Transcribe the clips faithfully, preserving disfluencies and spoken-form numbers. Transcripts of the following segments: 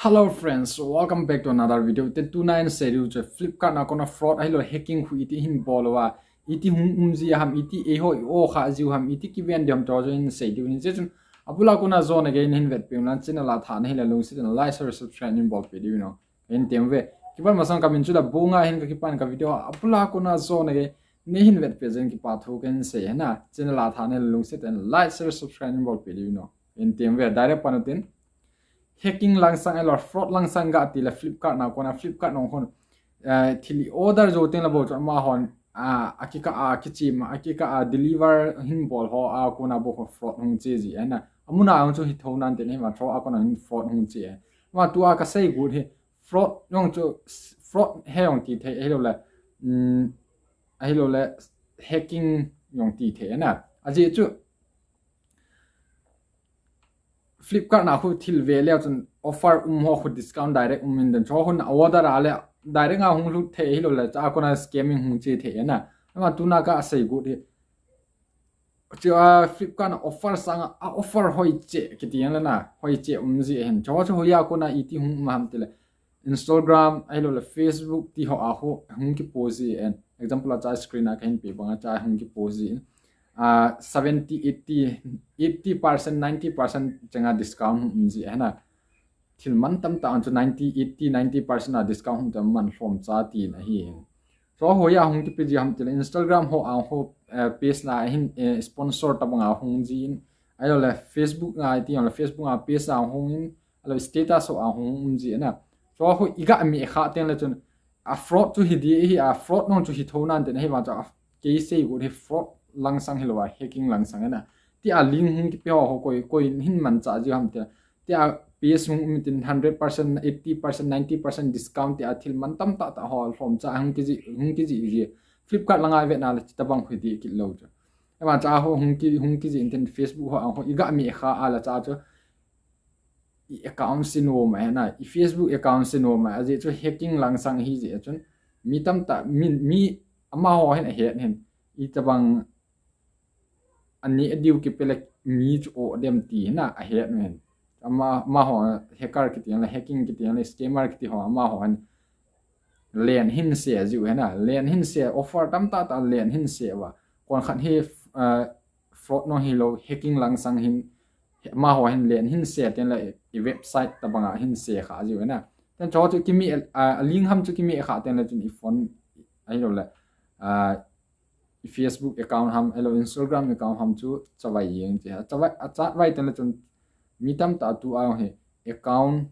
Hello friends, welcome back to another video. Te tuna in sei diu chu Flipkart na kona fraud ahilou hacking khu iti hin bol uva, iti hung um ji ham, iti eiho i o kha jiu ham, iti kiven diu ham, chu chu hin sei diu hin. Hiche chun abula kona jona gei nahin vetpeh uvin lang channel a tha nahi le lungset in like, share, subscribe nahin bolpeh diu no. Hin tem ve. Kipan masang kamin chu Labonga hin kakipan ka video abula kona jona gei nahin vetpeh jeh in kipa thu kahin sei ahi na. Channel a tha nahi le lungset in like, share, subscribe nahin bolpeh diu no. Hin tem ve, direct pan u tin. Hacking langsang ahilou fraud langsang ga ti le Flipkart na kona Flipkart nong hon, eh, thil i order jou teng le bou chu amahon, ah, akikah a kichim, akikah a deliver hin bol ho a kona bou ho fraud hung che ji ahi na. Amun a hung chu hithou nan tin ahi ma, tho a kona hin fraud hung che ahi. Ma tua kasei got hi fraud jong chu, fraud he jong ti thei ahilou le, um, ahilou le hacking jong ti thei ahi na. Ajeh chu Flipkart na khu thil ve leu chun offer um ho khu discount direct um in den, chu ho khu na order a le direct a hung lut thei ahilou le, chu a kona scamming hung che thei ahi na. Ama tuna kasei got hi. Chu a Flipkart na offer sang a, a offer hoi che kiti jong le na, hoi che um ji ahin. Chu ho chu hoiya kona iti hung um ham ti le Instagram, ahilou le Facebook ti ho a khu hung kipost ji ahin. Example a chu screen a kahin pe bang a chu hung kipost ji in. Ah, seventy, eighty, eighty percent, ninety percent chenga discount hung um ji ahi na. Thil man tamtah a chu ninety, eighty, ninety percent a discount hung tam man lhom cha tina ahi. Chu hoiya hung kipe ji ham ti le Instagram ho a khu, eh, page na hin, eh, sponsor tabang a hung ji in. Ahilou le Facebook a ti jong le Facebook a page a hung in, ahilou status ho a hung um ji ahi na. Chu khu i ga me kha teng le chun a fraud chu hi di hi, a fraud nong chu hithou nan tin ahi vang chu a kei sei got hi fraud langsang hilou a hacking langsang ahi na. Ti a link hung kipe ho ho koi, koi hin mancha ji ham ti a. Ti a page hung um tin hundred percent, eighty percent, ninety percent discount ti a thil man tamtah tah ho lhom cha hung kiji, hung kiji ji. Flipkart langa i vet na le chuti tabang khu hi di kit lou chu. Ama chu ho hung ki, hung kiji in tin Facebook ho a khu i ga me kha a le chu chu i account se nom ahi na, i Facebook account se nom a, ajeh chu hacking langsang ahi jeh chun mi tamtah, mi, mi amaho hin ahet hin, i tabang aneh diu kipe le mi chu o dem ti ahi na, ahet u hin. Ama, amaho hacker kiti jong le, hacking kiti jong le, scammer kiti ho amaho hin len hin se jiu ahi na, len hin se, offer tamtah tah len hin se uva. Kon khat hi, ah, fraud nong hilou, hacking langsang hin, amaho hin len hin se teng le i website tabang a hin se kha jiu ahi na. Ten chu chu kime, ah, link ham chu kime kha teng le chun i phone ahilou le, ah, i Facebook account ham, ahilou Instagram account ham chu chavai jeng che. Chavai, achat vai teng le chun mi tamtah tu a hi account,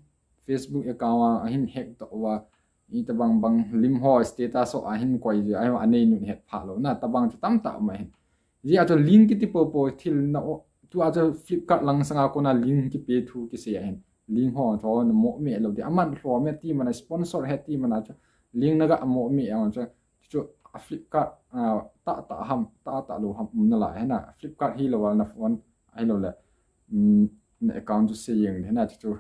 Facebook account a hin hack toh uva, i tabang bang lim ho status ho a hin koi ji, ahi anei nun het pha lou na, tabang chu tamtah um ahin. Ji a chu link kiti popo thil na o, tu a chu Flipkart langsang a kona link kipe thu kisei ahin. Link ho chu na mo me lou di. Aman lhom e ti man a, sponsor he ti man a chu link na ga mo me a chu, chu a Flipkart, ah, tah tah ham, tah tah lou ham um nalai ahi na. Flipkart hilou a na phone ahilou le, um, na account chu se jeng ahi na chu chu.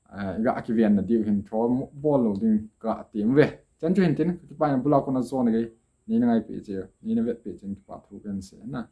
Ah, i ga kiven na diu hin tho bol lou ding ka tem ve. Chan chu hin tin, ka kipah in abula kona jona gei neina ngai peh cheh, neina vet peh cheh in kipa thu kahin sei ahi na.